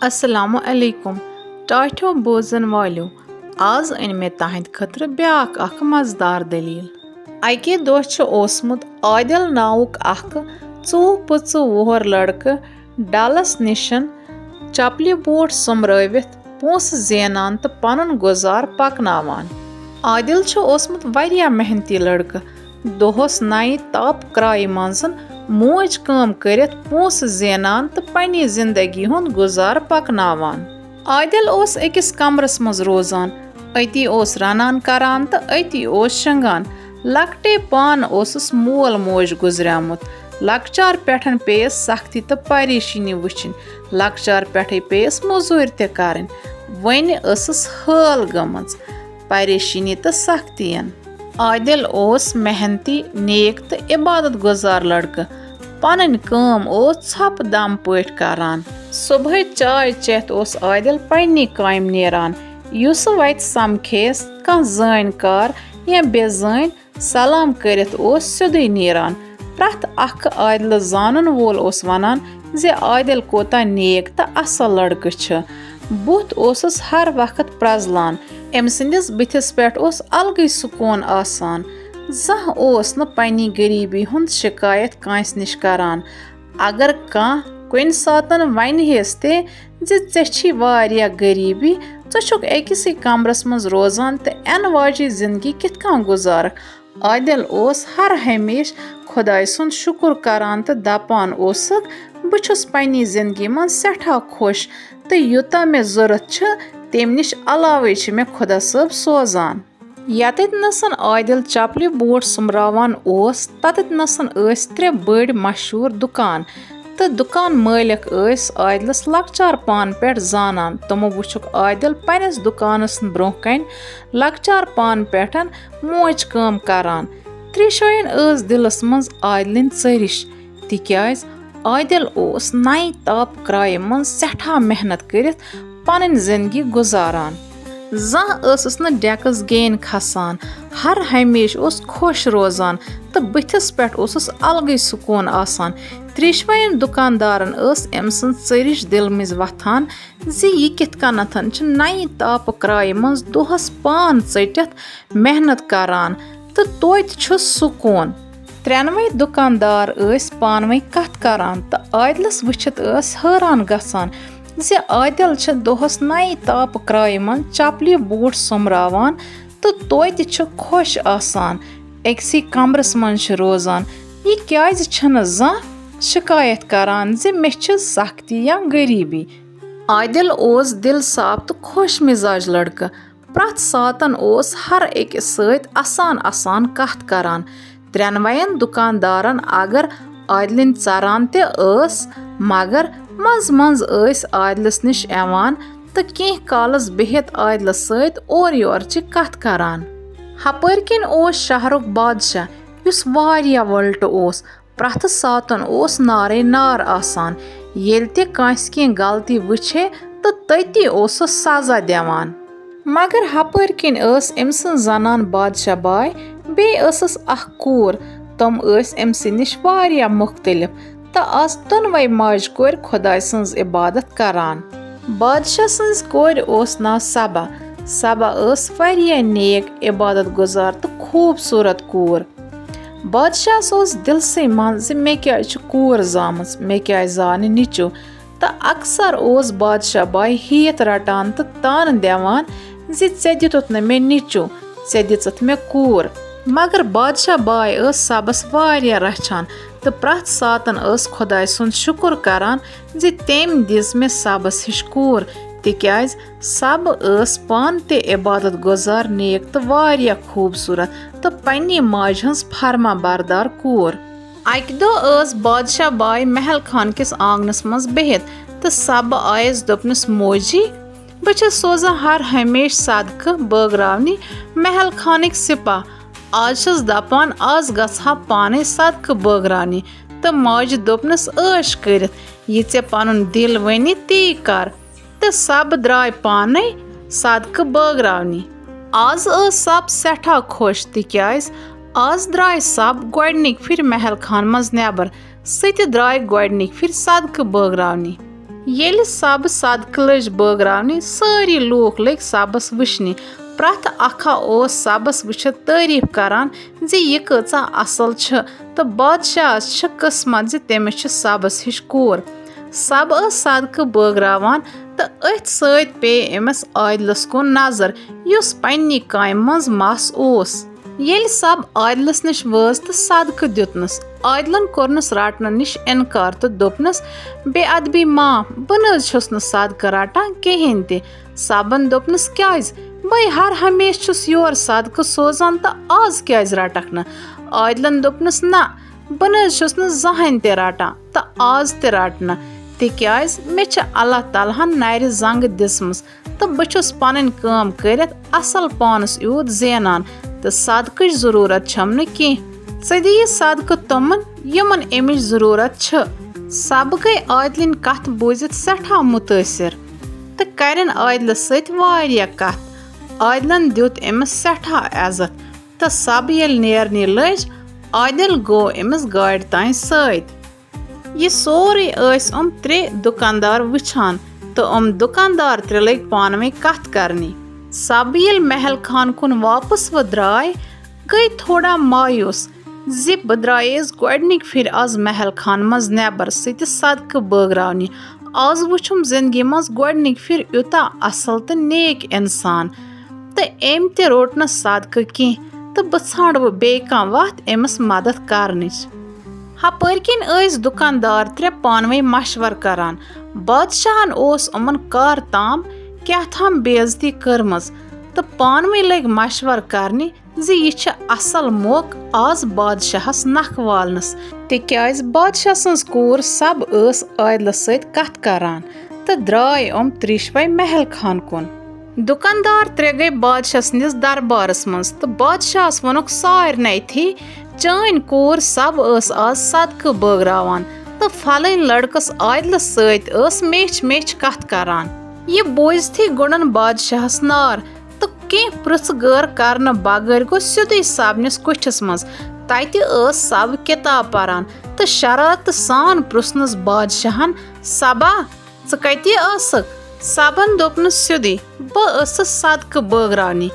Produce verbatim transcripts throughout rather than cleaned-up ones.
السلام علیکم ٹاٹھیو بوزن والیو۔ آز أنۍ مےٚ تہنٛدِ خٲطرٕ بیاکھ اکھ مزٕدار دٔلیٖل۔ اَکے دۄہ چھُ اوسمُت عادل ناوُک اکھ ژوٚوُہ پٕژٕ وُہُر لڑکہٕ ڈلس نِشن چپلہِ بوٗٹھ سوٚمرٲوِتھ پونٛسہٕ زینان تہٕ پنُن گُزار پکناوان۔ عادل چھُ اوسمُت واریاہ محنتی لڑکہٕ، دۄہس نَیہِ تاپہٕ کرایہِ منٛز موج کٲم کٔرِتھ پونٛسہٕ زینان تہٕ پننہِ زندگی ہُنٛد گُزار پکناوان۔ عادل اوس أکِس کمرس منٛز روزان، أتی اوس رنان کران تہٕ أتی اوس شۄنٛگان۔ لۄکٹے پانہٕ اوسُس مول موج گُزریومُت۔ لۄکچار پٮ۪ٹھ پیٚیَس سختی تہٕ پریشٲنی وٕچھِنۍ۔ لۄکچار پٮ۪ٹھے پیٚیَس موٚزوٗرۍ تہِ کرٕنۍ۔ وۄنۍ ٲسٕس حٲل گٔمٕژ۔ پریشٲنی تہٕ سختین۔ عادل اوس محنتی، نیک تہٕ عبادت گُزار لڑکہٕ۔ پنٕنۍ کٲم اوس ژھۄپہٕ دم پٲٹھۍ کران۔ صبحٲے چاے چٮ۪تھ اوس عادل پننہِ کامہِ نیران۔ یُس وتہِ سمکھیس کانٛہہ زٲنۍ کار یا بے زٲنۍ، سلام کٔرِتھ اوس سیوٚدُے نیران۔ پرٛٮ۪تھ اکھ عادلس زانن وول اوس ونان زِ عادل کوتاہ نیک تہٕ اصل لڑکہٕ چھُ۔ بُتھ اوسُس ہر وقت پرٛزلان۔ أمۍ سٕنٛدِس بُتھِس پٮ۪ٹھ اوس الگٕے سکوٗن آسان۔ زانٛہہ اوس نہٕ پننہِ غریبی ہُنٛد شکایت کٲنٛسہِ نِش کران۔ اگر کانٛہہ کُنہِ ساتن ونہِ ہس تہِ زِ ژےٚ چھی واریاہ غریبی، ژٕ چھُکھ أکِسٕے کمرس منٛز روزان تہٕ اَنہٕ واجہِ زندگی کِتھ کٔنۍ گُزارکھ، عادل اوس ہر ہمیشہٕ خۄداے سُنٛد شُکُر کران تہٕ دپان اوسُکھ، بہٕ چھُس پننہِ زندگی منٛز سٮ۪ٹھاہ خۄش تہٕ یوٗتاہ مےٚ ضرورت چھُ، تَمہِ نِش علاوے چھِ مےٚ خۄدا صٲب سوزان۔ یتٮ۪تھ نسن عادل چپلہِ بوٗٹھ سوٚمراوان اوس، تتٮ۪تھ نسن ٲسۍ ترٛےٚ بٔڑۍ مشہوٗر دُکان تہٕ دُکان مٲلِک ٲسۍ عادلس لۄکچار پانہٕ پٮ۪ٹھ زانان۔ تِمو وُچھُکھ عادل پننِس دُکانس برٛونٛہہ کنہِ لۄکچار پانہٕ پٮ۪ٹھ موج کٲم کران۔ تریشوین ٲس دِلس منٛز عادلٕنۍ ژٔرِش، تِکیازِ عادل اوس نَیہِ تاپہٕ کرایہِ منٛز سٮ۪ٹھاہ محنت کٔرِتھ پنٕنۍ زندگی گُزاران۔ زانٛہہ ٲسٕس نہٕ ڈیکس گین کھسان، ہر ہمیشہٕ اوس خۄش روزان تہٕ بٕتھِس پٮ۪ٹھ اوسُس الگٕے سکوٗن آسان۔ تریشوین دُکاندارن ٲس أمۍ سٕنٛز ژٔرِش دِلہٕ مٔنٛزۍ وۄتھان زِ یہِ کِتھ کٔنٮ۪تھ چھُ نَیہِ تاپہٕ کرایہِ منٛز دۄہس پان ژٔٹِتھ محنت کران تہٕ توتہِ چھُس سکوٗن۔ ترٛٮ۪نوَے دُکاندار ٲسۍ پانہٕ ؤنۍ کتھ کران تہٕ عادلس وٕچھِتھ ٲسۍ حٲران گژھان زِ عادل چھِ دۄہس نَیہِ تاپہٕ کرایہِ منٛز چپلہِ بوٗٹھ سوٚمراوان تہٕ توتہِ چھُ خۄش آسان، أکسٕے کمرس منٛز چھِ روزان۔ یہِ کیازِ چھنہٕ زانٛہہ شکایت کران زِ مےٚ چھِ سختی یا غریبی؟ عادل اوس دِل صاف تہٕ خۄش مِزاج لڑکہٕ۔ پرٛٮ۪تھ ساتن اوس ہر أکِس سۭتۍ اَسان اَسان کَتھ کران۔ ترٛٮ۪نوَین دُکاندارن اگر عادلٕنۍ ژران تہِ ٲس، مگر منٛزٕ منٛزٕ ٲسۍ عادلس نِش یِوان تہٕ کینٛہہ کالس بِہِتھ عادلس سۭتۍ اورٕ یورٕچہِ کَتھ کران۔ ہپٲرۍ کِنۍ اوس شہرُک بادشاہ، یُس واریاہ وۄلٹہٕ اوس۔ پرٛٮ۪تھ ساتن اوس نارے نار آسان۔ ییٚلہِ تہِ کٲنٛسہِ کینٛہہ غلطی وٕچھے تہٕ تٔتی اوسُس سزا دِوان۔ مگر ہپٲرۍ کِنۍ ٲس أمۍ سٕنٛز زنان بادشاہ باے، بیٚیہِ ٲسٕس اکھ کوٗر۔ تِم ٲسۍ أمۍ سٕنٛدِ نِش واریاہ مُختٔلِف تہٕ آسہٕ دۄنوَے ماجہِ کورِ خۄداے سٕنٛز عبادت کران۔ بادشاہ سٕنٛزِ کورِ اوس ناو سبا۔ سبا ٲس واریاہ نیک، عبادت گُزار تہٕ خوٗبصوٗرت کوٗر۔ بادشاہس اوس دِلسٕے منٛز زِ مےٚ کیازِ چھِ کوٗر زامٕژ، مےٚ کیازِ زاو نہٕ نیٚچو؟ تہٕ اکثر اوس بادشاہ باے ہیٚتھ رٹان تہٕ تانہٕ دِوان زِ ژےٚ دِتُتھ نہٕ مےٚ نیٚچو، ژےٚ دِژٕتھ مےٚ کوٗر۔ مگر بادشاہ باے ٲس سبس واریاہ رچھان تہٕ پرٛٮ۪تھ ساتن ٲس خۄداے سُنٛد شُکُر کران زِ تٔمۍ دِژ مےٚ سبس ہِش کوٗر، تِکیازِ سب ٲس پانہٕ تہِ عبادت گُزار، نیک تہٕ واریاہ خوٗبصوٗرت تہٕ پننہِ ماجہِ ہٕنٛز فرما بردار کوٗر۔ اکہِ دۄہ ٲس بادشاہ باے محل خان کِس آنگنس منٛز بِہِتھ تہٕ سب آیس دوٚپنس، موجی، بہٕ چھَس سوزان ہر ہمیشہٕ صدقہٕ بٲگراونہِ محل خانٕکۍ سپاہ۔ آز چھَس دپان، آز گژھٕ ہا پانے صدقہٕ بٲگراونہِ۔ تہٕ ماجہِ دوٚپنس، عٲش کٔرِتھ، یہِ ژےٚ پنُن دِل ونہِ، تی کر۔ تہٕ سب درٛاے پانے صدقہٕ بٲگراونہِ۔ آز ٲس سب سٮ۪ٹھاہ خۄش، تِکیازِ آز درٛاے سب گۄڈنِکۍ پھِرِ محل خان منٛز نٮ۪بر۔ سُہ تہِ درٛاے گۄڈنِکۍ پھِرِ صدقہٕ بٲگراونہِ۔ ییٚلہِ سَب صدقہٕ لٔج بٲگراونہِ، سٲری لوٗکھ لٔگۍ سَبَس وٕچھنہِ۔ پرٛٮ۪تھ اکھا اوس سَبَس وٕچھِتھ تعریٖف کران زِ یہِ کۭژاہ اَصٕل چھِ، تہٕ بادشاہَس چھِ قٕسمت زِ تٔمِس چھِ سَبَس ہِش کوٗر۔ سَب ٲس صدقہٕ بٲگراوان، تہٕ أتھۍ سۭتۍ پیٚیہِ أمِس عادلَس کُن نظر، یُس پننہِ کامہِ منٛز مَس اوس۔ ییٚلہِ سَب عادلَس نِش وٲژ تہٕ صدقہٕ دیُتنَس، عادلَن کوٚرنَس رَٹنہٕ نِش اِنکار تہٕ دوٚپنَس، "بے ادبی معاف، بہٕ نہٕ حظ چھُس نہٕ صدقہٕ رَٹان کِہیٖنۍ تہِ۔" سَبَن دوٚپنَس، "کیٛازِ؟ بَے ہر ہمیشہٕ چھُس یور صدقہٕ سوزان تہٕ آز کیٛازِ رَٹَکھ نہٕ؟" عادلَن دوٚپنَس، "نہ، بہٕ نہٕ حظ چھُس نہٕ زٕہٕنۍ تہِ رَٹان تہٕ آز تہِ رَٹہٕ نہٕ، تِکیٛازِ مےٚ چھِ اللہ تعالیٰ ہَن نَرِ زنٛگہٕ دِژمٕژ تہٕ بہٕ چھُس پنٕنۍ کٲم کٔرِتھ اصل پانس یوٗت زینان تہٕ صدقٕچ ضروٗرت چھم نہٕ کینٛہہ۔ ژٕ دِ یہِ صدقہٕ تِمن، یِمن امِچ ضروٗرت چھِ۔" سَب گٔے عادلٕنۍ کتھ بوٗزِتھ سٮ۪ٹھاہ مُتٲثر تہٕ کرن عادلس سۭتۍ واریاہ کتھ۔ عادلن دیُت أمِس سٮ۪ٹھاہ عزت تہٕ سَب ییٚلہِ نیرنہِ لٔج، عادل گوٚو أمِس گاڑِ تام سۭتۍ۔ یہِ سورُے ٲسۍ یِم ترٛےٚ دُکاندار وٕچھان تہٕ یِم دُکاندار ترٛےٚ لٔگۍ پانہٕ ؤنۍ کَتھ کَرنہِ۔ سَب ییٚلہِ محل خان کُن واپس وۄنۍ درٛاے، گٔے تھوڑا مایوس زِ بہٕ درٛایس گۄڈٕنِکۍ پھِرِ آز محل خان منٛز نٮ۪بر سُہ تہِ صدقہٕ بٲگراونہِ۔ آز وٕچھُم زندگی منٛز گۄڈٕنِکۍ پھِرِ یوٗتاہ اصل تہٕ نیک انسان، تہٕ أمۍ تہِ روٚٹ نہٕ صدقہٕ کینٛہہ، تہٕ بہٕ ژھانٛڈٕ وۄنۍ بیٚیہِ کانٛہہ وَتھ أمِس مدد کرنٕچ۔ ہپٲرۍ کِنۍ ٲسۍ دُکاندار ترٛےٚ پانہٕ ؤنۍ مشورٕ کران۔ بادشاہن اوس یِمن کار تام کیٛاہ تام بے عزتی کٔرمٕژ تہٕ پانہٕ ؤنۍ لٔگۍ مشورٕ کرنہِ زِ یہِ چھِ اصل موقعہٕ آز بادشاہس نکھٕ والنس، تِکیازِ بادشاہ سٕنٛز کوٗر سَب ٲس عادلس سۭتۍ کتھ کران تہٕ درٛاے یِم ترٛیشوے محل خان کُن۔ دُکاندار ترٛےٚ گٔے بادشاہ سٕنٛدِس دربارس منٛز تہٕ بادشاہس ووٚنُکھ سارنٕے تھی، "چٲنۍ کوٗر سَب ٲس آز صدقہٕ بٲگراوان تہٕ فلٲنۍ لڑکس عادلس سۭتۍ ٲس میچھ میچھ کتھ کران۔" یہِ بوٗزتھٕے گوٚنڈن بادشاہس نار تہٕ کینٛہہ پرژھ گٲر کرنہٕ بغٲر گوٚو سیوٚدُے سَبنِس کُٹھِس منٛز۔ تتہِ ٲس سَب کِتاب پران تہٕ شرارتہٕ سان پرژھنس بادشاہن، "سَبا، ژٕ کَتہِ ٲسٕکھ؟" سَبَن دوٚپنَس سیوٚدُے، "بہٕ ٲسٕس صدقہٕ بٲگراونہِ۔"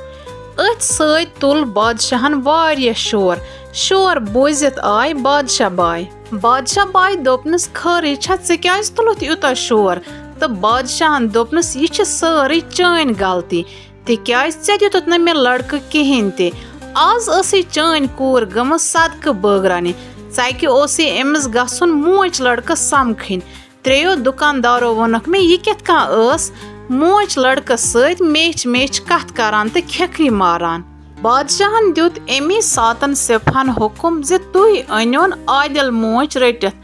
أتھۍ سۭتۍ تُل بادشاہَن واریاہ شور۔ شور بوٗزِتھ آے بادشاہ باے۔ بادشاہ باے دوٚپنَس، "خٲرٕے چھا، ژےٚ کیٛازِ تُلُتھ یوٗتاہ شور؟" تہٕ بادشاہَن دوٚپنَس، "یہِ چھِ سٲرٕے چٲنۍ غلطی، تِکیٛازِ ژےٚ دیُتُتھ نہٕ مےٚ لڑکہٕ کِہیٖنۍ تہِ۔ آز ٲسٕے چٲنۍ کوٗر گٔمٕژ صدقہٕ بٲگراونہِ، ژَکہِ اوسُے أمِس گژھُن موج لڑکہٕ سمکھٕنۍ۔" ترٛیٚیو دُکاندارو ووٚنُکھ مےٚ، یہِ کِتھ کٔنۍ ٲس موج لڑکس سۭتۍ میچھ میچھ کتھ کران تہٕ کھیکھرِ ماران۔ بادشاہن دیُت امی ساتن سپہن حکم زِ تُہۍ أنِون عادل موج رٔٹِتھ۔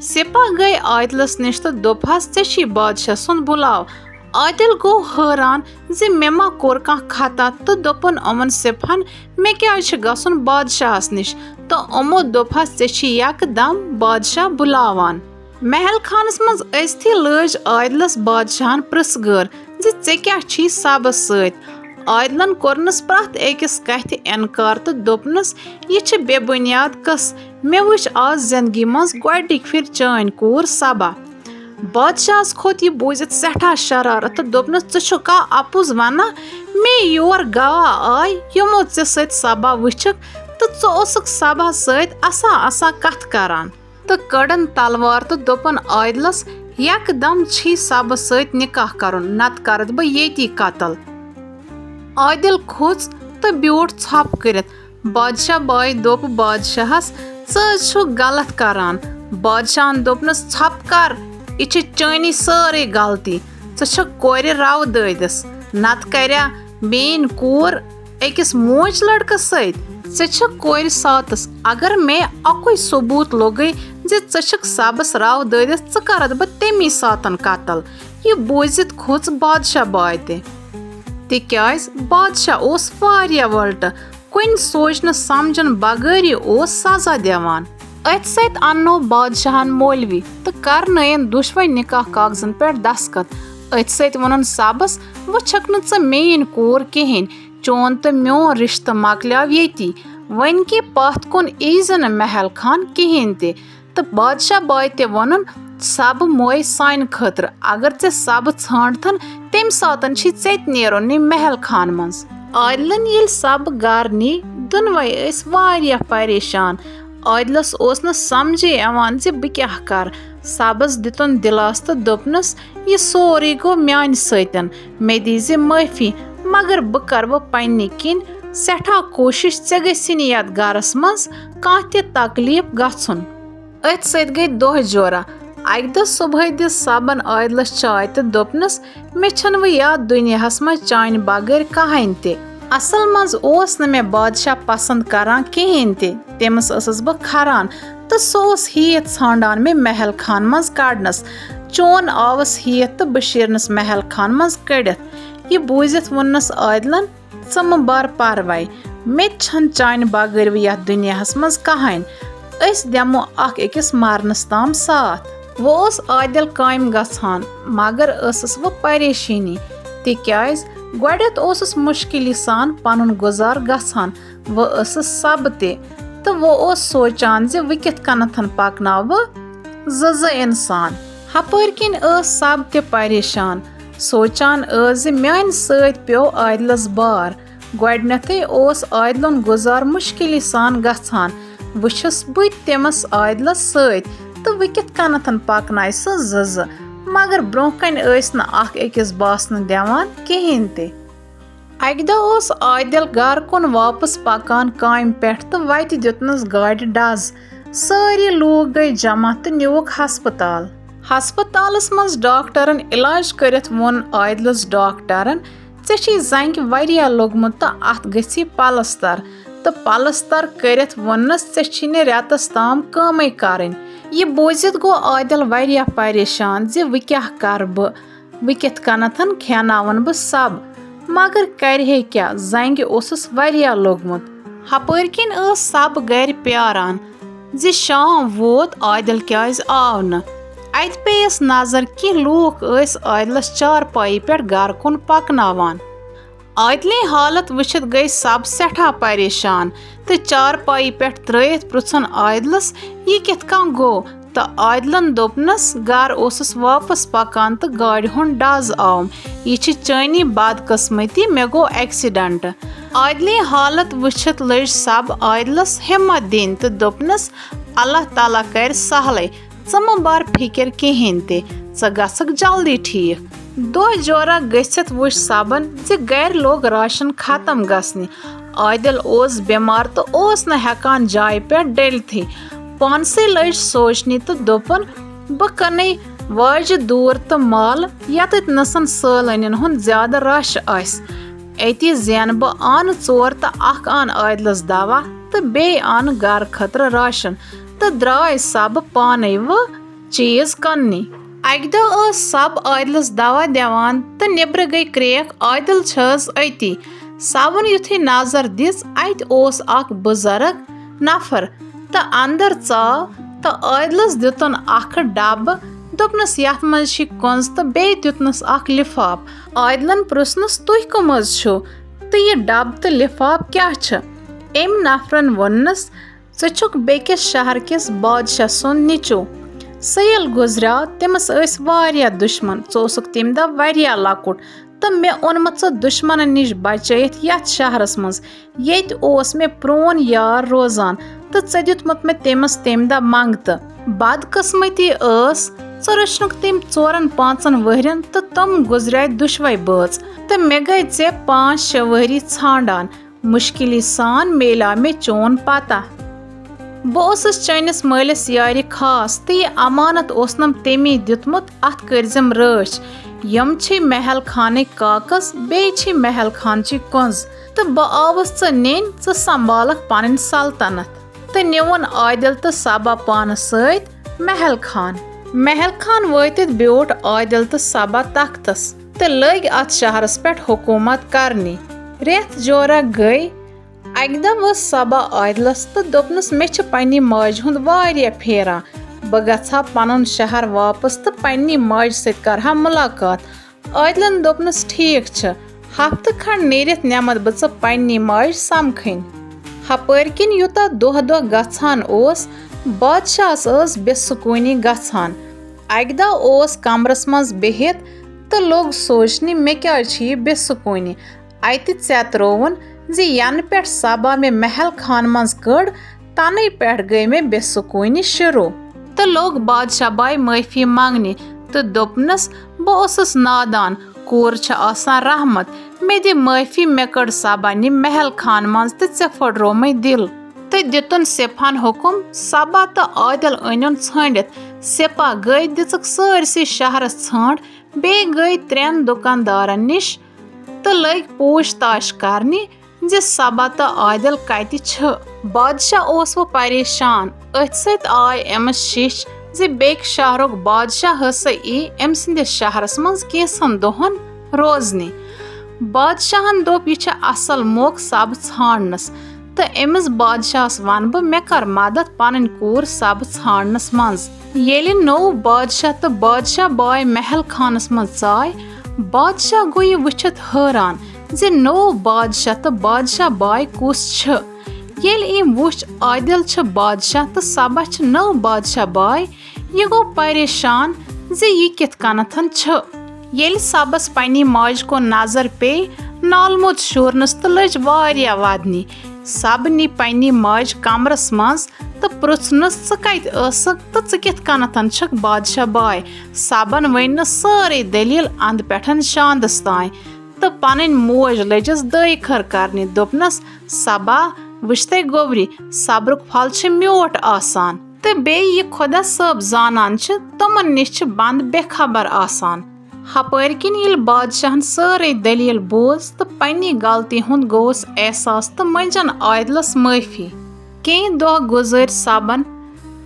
سپاہ گٔے عادلس نِش تہٕ دوٚپہس، "ژےٚ چھی بادشاہ سُنٛد بُلاو۔" عادل گوٚو حٲران زِ مےٚ ما کوٚر کانٛہہ خطا تہٕ دوٚپُن یِمن سپہن، "مےٚ کیٛازِ چھُ گژھُن بادشاہس نِش؟" تہٕ یِمو دوٚپہس، "ژےٚ چھی یکدم بادشاہ بُلاوان۔" محل خانس منٛز أژتھٕے لٲج عادلس بادشاہن پرژھ گٲر زِ، "ژےٚ کیٛاہ چھی سبس سۭتۍ؟" عادلن کوٚرنس پرٛٮ۪تھ أکِس کتھِ انکار تہٕ دوٚپنس، "یہِ چھِ بے بنیاد قصہٕ۔ مےٚ وٕچھ آز زندگی منٛز گۄڈنِکۍ پھِرِ چٲنۍ کوٗر سبا۔" بادشاہس کھوٚت یہِ بوٗزِتھ سٮ۪ٹھاہ شرارت تہٕ دوٚپنس، "ژٕ چھُکھا اپُز ونان؟ مےٚ یور گواہ آے، یِمو ژےٚ سۭتۍ سبا وٕچھکھ تہٕ ژٕ اوسکھ سبا سۭتۍ اسان اسان کتھ کران۔" تہٕ کٔڑٕن تلوار تہٕ دوٚپُن عادلس، "یکدم چھی سبہٕ سۭتۍ نکاح کرُن، نتہٕ کرتھ بہٕ ییٚتی قتل۔" عادل کھوٚژ تہٕ بیوٗٹھ ژھۄپہٕ کٔرِتھ۔ بادشاہ باے دوٚپ بادشاہس، "ژٕ حظ چھُکھ غلط کران۔" بادشاہن دوٚپنس، "ژھۄپہٕ کر، یہِ چھِ چٲنی سٲرٕے غلطی۔ ژٕ چھکھ کورِ رو دٲدِس، نتہٕ کریا میٲنۍ کوٗر أکِس موج لڑکس سۭتۍ؟ ژےٚ چھکھ کورِ ساتس۔ اگر مےٚ اکُے ثبوت لوٚگُے زِ ژٕ چھکھ سبس رو دٲدِس، ژٕ کرتھ بہٕ تمی ساتن قتل۔" یہِ بوٗزِتھ کھوٚژ بادشاہ باے تہِ، تِکیازِ بادشاہ اوس واریاہ وۄلٹہٕ، کُنہِ سوچنہٕ سمجھنہٕ بغٲرٕے اوس سزا دِوان۔ أتھۍ سۭتۍ اننوو بادشاہن مولوی تہٕ کرنٲیِن دُشوے نکاح کاغذن پٮ۪ٹھ دستخط۔ أتھۍ سۭتۍ ووٚنُن سبس، "وۄنۍ چھکھ نہٕ ژٕ میٲنۍ کوٗر کِہینۍ، چون تہٕ میون رشتہٕ مۄکلیو ییٚتی۔ وۄنۍ کہِ پتھ کُن یی زِ نہٕ محل خان کِہینۍ تہِ۔" تہٕ بادشاہ باے تہِ ووٚنُن، سبہٕ موے سانہِ خٲطرٕ۔ اگر ژےٚ سبہٕ ژھانٛڈتھن، تمہِ ساتن چھی ژےٚ تہِ نیرُن نی محل خان منٛز۔ عادلن ییٚلہِ سبہٕ گرٕ نی، دۄنوے ٲسۍ واریاہ پریشان۔ عادلس اوس نہٕ سمجھے یِوان زِ بہٕ کیٛاہ کرٕ۔ سبس دِتُن دِلاسہٕ تہٕ دوٚپنس، "یہِ سورُے گوٚو میانہِ سۭتۍ۔ مےٚ دیٖزِ معٲفی، مگر بہٕ کرٕ وۄنۍ پننہِ کِنۍ سٮ۪ٹھاہ کوٗشش، ژےٚ گژھی نہٕ یتھ گرس منٛز کانٛہہ تہِ تکلیف گژھُن۔" أتھۍ سۭتۍ گٔے دۄہ جورا۔ اکہِ دۄہ صبحٲے دِژ سبن عادلس چاے تہٕ دوٚپنس، "مےٚ چھنہٕ وۄنۍ یتھ دُنیاہس منٛز چانہِ بغٲر کہٕنۍ تہِ۔" اصل منٛز اوس نہٕ مےٚ بادشاہ پسند کران کہیٖنۍ تہِ۔ تٔمِس ٲسٕس بہٕ کھران تہٕ سُہ اوس ہیٚتھ ژھانڈان مےٚ محل خان منٛز کڑنس۔ چون آوس ہیٚتھ تہٕ بہٕ شیرنس محل خان منٛز کٔڑِتھ۔ یہِ بوٗزِتھ ووٚننس عادلن، "ژٕ مہٕ بر پرواے، مےٚ تہِ چھنہٕ چانہِ بغٲر وۄنۍ یتھ دُنیاہس منٛز کہٕنۍ۔ أسۍ دِمو اکھ أکِس مرنس تام ساتھ۔" وۄنۍ اوس عادل کامہِ گژھان، مگر ٲسٕس وۄنۍ پریشٲنی، تِکیازِ گۄڈٮ۪تھ اوسُس مُشکِلی سان پنُن گُزار گژھان۔ وۄنۍ ٲسٕس سب تہِ، تہٕ وۄنۍ اوس سونچان زِ وۄنۍ کِتھ کٔنتھن پکناوٕ بہٕ زٕ زٕ انسان۔ ہپٲرۍ کِنۍ ٲس سب تہِ پریشان، سونچان ٲس زِ میانہِ سۭتۍ پیوٚو عادلس بار۔ گۄڈنیتھٕے اوس عادلُن گُزار مُشکِلی سان گژھان۔ وۄنۍ چھُس بہٕ تہِ تٔمِس عادلس سۭتۍ، تہٕ وۄنۍ کِتھ کٔنتھن پکنایہِ سُہ زٕ زٕ؟ مگر برونٛہہ کنہِ ٲسۍ نہٕ اکھ أکِس باسنہٕ دِوان کہیٖنۍ تہِ۔ اکہِ دۄہ اوس عادل گرٕ کُن واپس پکان کامہِ پٮ۪ٹھ تہٕ وتہِ دیُتنس گاڑِ ڈز۔ سٲری لوٗکھ گٔے جمع تہٕ نیوٗکھ ہسپتال۔ ہسپتالس منٛز ڈاکٹرن علاج کٔرِتھ ووٚن عادلس ڈاکٹرن، "ژےٚ چھے زنٛگہِ واریاہ لوٚگمُت تہٕ اتھ گژھی پلستر۔" تہٕ پلستر کٔرِتھ ووٚننس، "ژےٚ چھی نہٕ رٮ۪تس تام کٲمٕے کرٕنۍ۔" یہِ بوٗزِتھ گوٚو عادل واریاہ پریشان زِ وۄنۍ کیٛاہ کرٕ بہٕ؟ وۄنۍ کِتھ کٔنتھن کھیاناون بہٕ سب؟ مگر کرِ ہے کیٛاہ، زنٛگہِ اوسُس واریاہ لوٚگمُت۔ ہپٲرۍ کِنۍ ٲس سب گرِ پیاران زِ شام ووت، عادل کیازِ آو نہٕ۔ اتہِ پیٚیس نظر، کینٛہہ لوٗکھ ٲسۍ عادلس چارپایی پٮ۪ٹھ گرٕ کُن پکناوان۔ عادلٕنۍ حالت وٕچھِتھ گٔے سب سٮ۪ٹھاہ پریشان تہٕ چارپایی پٮ۪ٹھ ترٲوِتھ پرژھُن عادلس، "یہِ کِتھ کٔنۍ گوٚو؟" تہٕ عادلن دوٚپنس، "گرٕ اوسُس واپس پکان تہٕ گاڑِ ہُنٛد ڈز آوم۔ یہِ چھِ چٲنی بدقسمتی، مےٚ گوٚو ایکسیڈنٹ۔" عادلٕنۍ حالت وٕچھِتھ لٔج سب عادلس ہمت دِنۍ تہٕ دوٚپنس، "اللہ تعالیٰ کرِ سہلٕے، ژٕ مہٕ بر فکر کہیٖنۍ تہِ، ژٕ گژھکھ جلدی ٹھیٖک۔" دۄہ جورا گٔژھِتھ وٕچھ سبن زِ گرِ لوٚگ راشن ختم گژھنہِ۔ عادل اوس بٮ۪مار تہٕ اوس نہٕ ہٮ۪کان جایہِ پٮ۪ٹھ ڈٔلتھٕے۔ پانسٕے لٔج سونچنہِ تہٕ دوٚپُن، "بہٕ کٕنَے واجہِ دوٗر تہٕ مال، یتٮ۪تھ نسن سٲلٲنین ہُنٛد زیادٕ رش آسہِ۔ أتی زینہٕ بہٕ آنہٕ ژور تہٕ اکھ آنہٕ عادلس دوا تہٕ بیٚیہِ آنہٕ گرٕ خٲطرٕ راشن۔" تہٕ درٛاے سب پانے وۄنۍ چیز کٕننہِ۔ اکہِ دۄہ ٲس سب عادلس دوا دِوان تہٕ نیبرٕ گٔے کرٛیکھ، عادل چھٲز أتی۔ سبن یُتھُے نظر دِژ، اتہِ اوس اکھ بُزرگ نفر تہٕ اندر ژاو تہٕ عادلس دِتُن اکھ ڈبہٕ، دوٚپنس، "یتھ منٛز چھِ کُنٛز"، تہٕ بیٚیہِ دیُتنس اکھ لفاف۔ عادلن پرژھنس، "تُہۍ کٕم حظ چھِو تہٕ یہِ ڈبہٕ تہٕ لفاف کیٛاہ چھِ؟" أمۍ نفرن ووٚننس، "ژٕ چھُکھ بیٚکِس شہر کِس بادشاہ سُنٛد نیٚچُو۔ سُہ ییٚلہِ گُزریٛاو، تٔمِس ٲسۍ واریاہ دُشمن۔ ژٕ اوسُکھ تَمہِ دۄہ واریاہ لۄکُٹ تہٕ مےٚ اوٚنمُت ژٕ دُشمنن نِش بچٲیِتھ یَتھ شہرس منٛز، ییٚتہِ اوس مےٚ پرٛون یار روزان تہٕ ژےٚ دیُتمُت مےٚ تٔمِس تَمہِ دۄہ منٛگتہٕ۔ بدقٕسمتی ٲس، ژٕ رٔچھنُکھ تٔمۍ ژورن پانٛژن ؤہرٮ۪ن تہٕ تِم گُزریٛاے دُشوے بٲژ تہٕ مےٚ گٔے ژےٚ پانٛژھ شےٚ ؤہری ژھانٛڈان۔ مُشکِلی سان میلیٛاو مےٚ چون پتہ۔ بہٕ اوسُس چٲنِس مٲلِس یارِ خاص تہٕ یہِ امانت اوسنم تٔمی دیُتمُت، اتھ کٔرزٮ۪م رٲچھ۔ یِم چھِ محل خانٕکۍ کاکس، بیٚیہِ چھِ محل خانچی کُنٛز، تہٕ بہٕ آوُس ژٕ نِنۍ، ژٕ سنبھالکھ پنٕنۍ سلطنت۔" تہٕ نیوٗن عادل تہٕ سبا پانس سۭتۍ محل خان۔ محل خان وٲتِتھ بیوٗٹھ عادل تہٕ سبا تختس تہٕ لٔگۍ اتھ شہرس پٮ۪ٹھ حکوٗمت کرنہِ۔ رٮ۪تھ جورا گٔے۔ اکہِ دۄہ ؤژھ سبا عادلس تہٕ دوٚپنس، "مےٚ چھِ پننہِ ماجہِ ہُنٛد واریاہ پھیران۔ بہٕ گژھٕ ہا پنُن شہر واپس تہٕ پننہِ ماجہِ سۭتۍ کرٕ ہا مُلاقات۔" عادلن دوٚپنس، "ٹھیٖک چھُ، ہفتہٕ کھنٛڈ نیٖرِتھ نِمتھ بہٕ ژٕ پننہِ ماجہِ سمکھٕنۍ۔" ہپٲرۍ کِنۍ یوٗتاہ دۄہ دۄہ گژھان اوس، بادشاہس ٲس بے سکوٗنی گژھان۔ اَکہِ دۄہ اوس کمرس منٛز بِہِتھ تہٕ لوٚگ سونٛچنہِ، مےٚ کیٛازِ چھِ یہِ بے سکوٗنی؟ اَتہِ ژےٚ ترٛووُن زِ ینہٕ پٮ۪ٹھ سبا مےٚ محل خانہٕ منٛز کٔڑ، تَنَے پٮ۪ٹھ گٔے مےٚ بے سکوٗنی شروٗع۔ تہٕ لوٚگ بادشاہ باے معٲفی منٛگنہِ تہٕ دوٚپنَس، بہٕ اوسُس نادان، کوٗر چھِ آسان رحمت، مےٚ دِ معٲفی، مےٚ کٔڑ سبا نہِ محل خانہٕ منٛز تہٕ ژےٚ پھٕٹروو مےٚ دِل۔ تہٕ دِتُن سِپاہن حُکُم، سبا تہٕ عادل أنِن ژھٲنٛڈِتھ۔ سِپاہ گٔے، دِژٕکھ سٲرسٕے شہرس ژھانٛڈ، بیٚیہِ گٔے ترٛٮ۪ن دُکاندارن نِش تہٕ لٔگۍ پوٗچھ تاچھ کرنہِ زِ سبا تہٕ عادل کتہِ چھِ۔ بادشاہ اوس وۄنۍ پریشان، أتھۍ سۭتۍ آے أمِس شِش زِ بیٚکہِ شہرُک بادشاہ ہسا یی أمۍ سٕنٛدِس شہرس منٛز کینٛژھن دۄہن روزنہِ۔ بادشاہن دوٚپ، یہِ چھِ اصل موقعہٕ سبہٕ ژھانٛڈنس، تہٕ أمِس بادشاہس ونہٕ بہٕ، مےٚ کر مدد پنٕنۍ کوٗر سبہٕ ژھانٛڈنس منٛز۔ ییٚلہِ نوٚو بادشاہ تہٕ بادشاہ باے محل خانس منٛز ژاے، بادشاہ گوٚو یہِ وٕچھِتھ حٲران زِ نوٚو بادشاہ تہٕ بادشاہ باے کُس چھِ۔ ییٚلہِ أمۍ وٕچھ عادل چھِ بادشاہ تہٕ سبا چھِ نٔو بادشاہ باے، یہِ گوٚو پریشان زِ یہِ کِتھ کٔنتھن چھِ۔ ییٚلہِ سبس پننہِ ماجہِ کُن نظر پیٚیہِ، نالہٕ موٚت شوٗرنس تہٕ لٔج واریاہ ودنہِ۔ سب نی پننہِ ماجہِ کمرس منٛز تہٕ پرُژھنس، ژٕ کتہِ ٲسکھ تہٕ ژٕ کِتھ کٔنتھن چھکھ بادشاہ باے؟ سبن ؤنۍ نہٕ سٲرٕے دٔلیٖل اندٕ پٮ۪ٹھن شاندس تام تہٕ پنٕنۍ موج لٔجس دٲے خٲر کرنہِ۔ دوٚپنس، سبا، وٕچھتَے گوٚبری، صبرُک پھل چھُ میوٗٹھ آسان۔ تہٕ بیٚیہِ یہِ خۄدا صٲب زانان چھِ، تِمن نِش چھِ بنٛد بے خبر آسان۔ ہپٲرۍ کِنۍ ییٚلہِ بادشاہن سٲرٕے دٔلیٖل بوٗز تہٕ پننہِ غلطی ہُنٛد گوٚوُس احساس تہٕ مٔنٛجن عادلس معٲفی۔ کینٛہہ دۄہ گُزٲرۍ سبن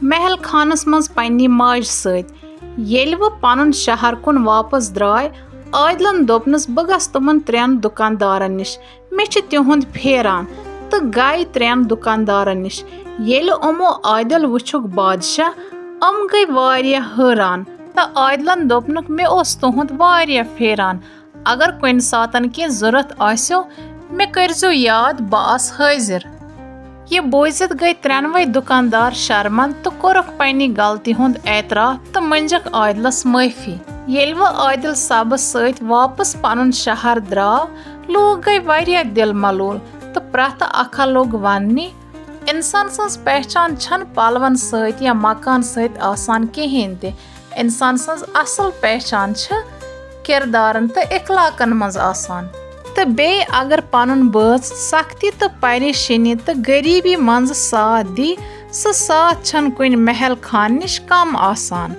محل خانس منٛز پننہِ ماجہِ سۭتۍ۔ ییٚلہِ وۄنۍ پنُن شہر کُن واپس درٛاے، عادلن دوٚپنس، بہٕ گژھٕ تِمن ترٛٮ۪ن دُکاندارن نِش، مےٚ چھِ تِہُنٛد پھیران، تہٕ گٔے ترٛٮ۪ن دُکاندارن نِش۔ ییٚلہِ یِمو عادل وٕچھُکھ بادشاہ، یِم گٔے واریاہ حٲران۔ تہٕ عادلن دوٚپنکھ، مےٚ اوس تُہُنٛد واریاہ پھیران، اگر کُنہِ ساتن کینٛہہ ضروٗرت آسیو، مےٚ کٔرزیو یاد، بہٕ آسہٕ حٲضِر۔ یہِ بوٗزِتھ گٔے ترٛٮ۪نوَے دُکاندار شرمند تہٕ کوٚرُکھ پننہِ غلطی ہُنٛد اعتراف تہٕ مٔنٛجکھ عادلس معٲفی۔ ییٚلہِ وۄنۍ عادل سبس سۭتۍ واپس پنُن شہر درٛاو، لوٗکھ گٔے واریاہ دِل ملوٗل تہٕ پرٛٮ۪تھ اکھ لوٚگ وننہِ، انسان سٕنٛز پہچان چھنہٕ پلون سۭتۍ یا مکان سۭتۍ آسان کِہیٖنۍ تہِ۔ انسان سٕنٛز اصل پہچان چھِ کردارن تہٕ اخلاقن منٛز آسان۔ تہٕ بیٚیہِ اگر پنُن بٲژ سختی تہٕ پریشٲنی تہٕ غریبی منٛز ساتھ دی، سُہ ساتھ چھنہٕ کُنہِ محل خان نِش کم آسان۔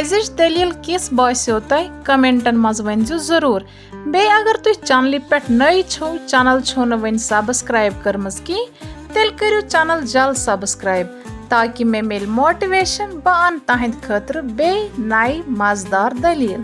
أزِچ دٔلیٖل کِژھ باسیو تۄہہِ؟ کمنٹن منٛز ؤنۍزیو ضروٗر۔ بیٚیہِ اگر تُہۍ چینلہِ پٮ۪ٹھ نٔے چھِو، چینل چھِو نہٕ وٕنہِ subscribe کٔرمٕژ کینٛہہ، تیٚلہِ کٔرِو چینل جلد subscribe، تاکہِ مےٚ میلہِ motivation، بہٕ انہٕ تُہنٛدِ خٲطرٕ بیٚیہِ نَیہِ مزٕدار دٔلیٖل۔